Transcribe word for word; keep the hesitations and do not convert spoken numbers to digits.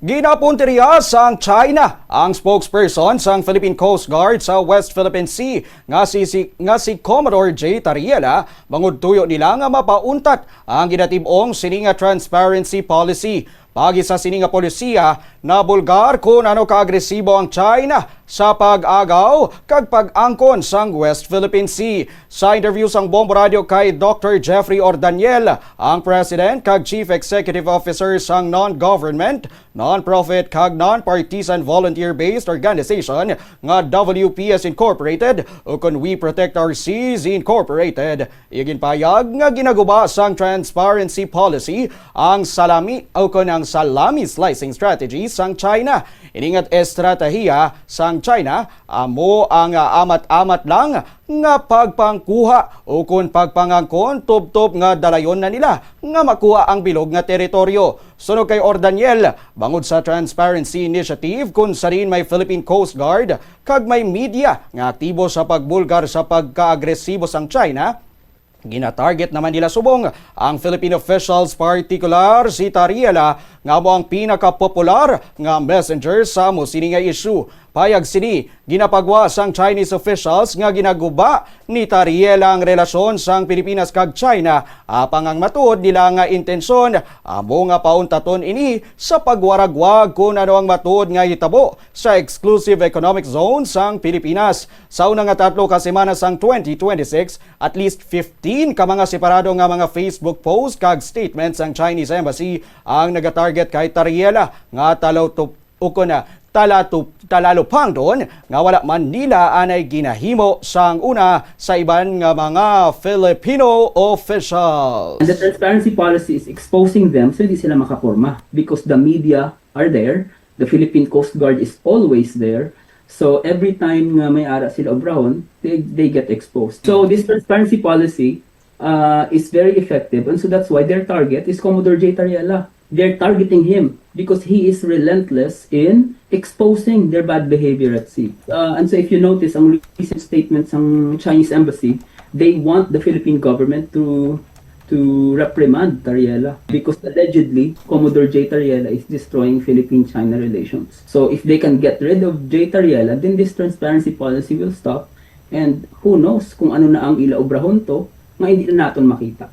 Ginapuntirya sang China ang spokesperson sang Philippine Coast Guard sa West Philippine Sea nga si, si, nga si Commodore J Tariela, bangod tuyo nila nga mapauntat ang ginatib-ong sini nga transparency policy. Pagi sa sini nga polisiya, nabulgar kon ano kaagresibo ang China sa pag-agaw kag pag-angkon sang West Philippine Sea. Sa interview sang Bombo Radio kay Doctor Jeffrey Ordaniel, ang President kag Chief Executive Officer sang non-government, non-profit kag non-partisan volunteer-based organization nga W P S Incorporated, ukon We Protect Our Seas Incorporated, iya ginpahayag nga ginaguba sang transparency policy ang salami ukon ang salami slicing strategy sang China. Ini nga estratehiya sang China amo ang, ah, amat-amat lang nga pagpangkuha ukon pagpangangkon tubtob nga dalayon na nila nga makuha ang bilog nga teritoryo. Suno kay Ordaniel, bangod sa Transparency Initiative, kun sa diin may Philippine Coast Guard kag may media nga aktibo sa pagbulgar sa pagkaagresibo sang China, ginatarget naman nila subong ang Philippine officials, partikular si Tariela nga amo ang pinakapopular nga messenger sa amo sini nga issue. Payag sini, ginapagwa sang Chinese officials nga ginaguba ni Tariela ang relasyon sang Pilipinas kag China, apang ang matuod nila nga intensyon amo nga pauntaton ini sa pagwaragwag kun ano ang matuod nga hitabo sa exclusive economic zone sang Pilipinas. Sa una nga tatlo ka semana sang twenty twenty-six, at least fifteen ka mga separado nga mga Facebook post kag statements sang Chinese embassy ang nagatarget kay Tariela nga talaw ukon na talatup-, talalupangdon nga wala man nila anay ginahimo sang una sa iban nga mga Filipino officials. And the transparency policy is exposing them so hindi sila makaporma because the media are there, the Philippine Coast Guard is always there. So every time nga may ara sila obrahon, they, they get exposed. So this transparency policy uh, is very effective, and so that's why their target is Commodore J Tariela. They're targeting him because he is relentless in exposing their bad behavior at sea. Uh, and so if you notice ang recent statements ng Chinese embassy, they want the Philippine government to to reprimand Tariela because allegedly Commodore J Tariela is destroying Philippine-China relations. So if they can get rid of J Tariela, then this transparency policy will stop, and who knows kung ano na ang ila obrahon to nga hindi na naton makita.